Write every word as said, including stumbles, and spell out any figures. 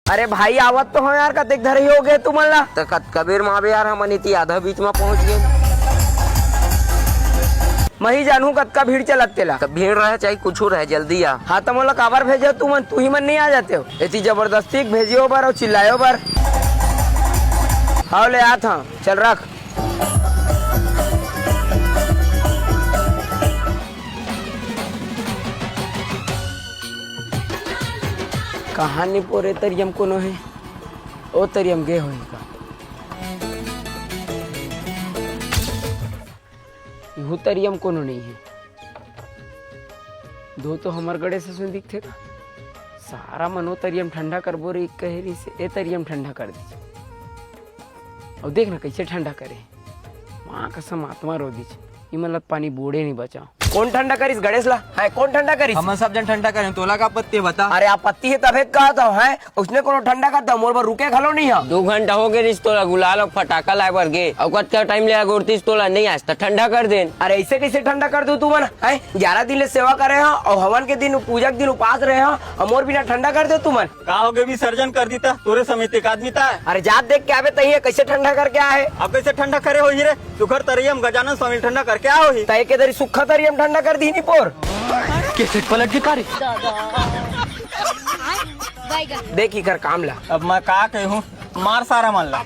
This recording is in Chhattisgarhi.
अरे भाई, आवत तो हो यार, कतेक धरही हो गे तुमन ला। त कतका बेर म आबे यार, हमन इति आधा बीच म पहुंच गेन। मही जानहूं कतका भीड़ चलत तेला। त भीड़ रहे चाहे कुछु रहे, जल्दी आ। हां, त मोला काबर भेजे हो तुमन? तुही मन नइ आ जाते हो। एती जबरदस्ती भेजियो बर अउ चिल्लायो बर। हाव, ले आत हंव, चल रख। कहां निपोरे तरियम कोनो हे? ओ तरियम गे होही का? इहू तरियम कोनो नइ हे। दो तो हमर गड़े से सुन दिखथे का? सारा मन ओ तरियम ठंडा करबो रे कहे रिहिसे, ए तरियम ठंडा कर दीस। अउ देख ना कइसे ठंडा करे। मां कसम आत्मा रो दीस। इमन ला पानी बोड़े नइ बचाव। कोन ठंडा करिस गणेश ला? हैं, कोन ठंडा करिस? हमन सब झन ठंडा करेन, तोला का आपत्ति हे बता? अरे आपत्ति हे तभे कहत हंव, हैं? उसने कोनो ठंडा कर दे, मोर बर रुके घलो नइ हे। दू घंटा हो गे रिहिस तोला गुलाल अउ फटाका लाय बर गे, अउ कतका टाइम ले अगोरतिस तोला, नइ आइस त ठंडा कर देन। अरे अइसे कइसे ठंडा कर दूं तुमन, हैं? ग्यारह दिन ले सेवा करे हंव अउ हवन के दिन, पूजा के दिन उपास रहे हंव, अउ मोर बिना ठंडा कर देव तुमन? का हो गे, विसर्जन कर दिस त, तोरे समेत एक आदमी त हे। अरे जात देख के आबे तहीं, कइसे ठंडा करके आय हे? अब कइसे ठंडा करे होही रे? सुग्घर तरियम गजानन स्वामी ठंडा करके आय होही। त एके दरी सुक्खा तरियम ठंडा कर दिही निपोर। के सेट पलट के का रे? देख इकर काम ला। अब मैं का कहूं, मार सारा मन ला।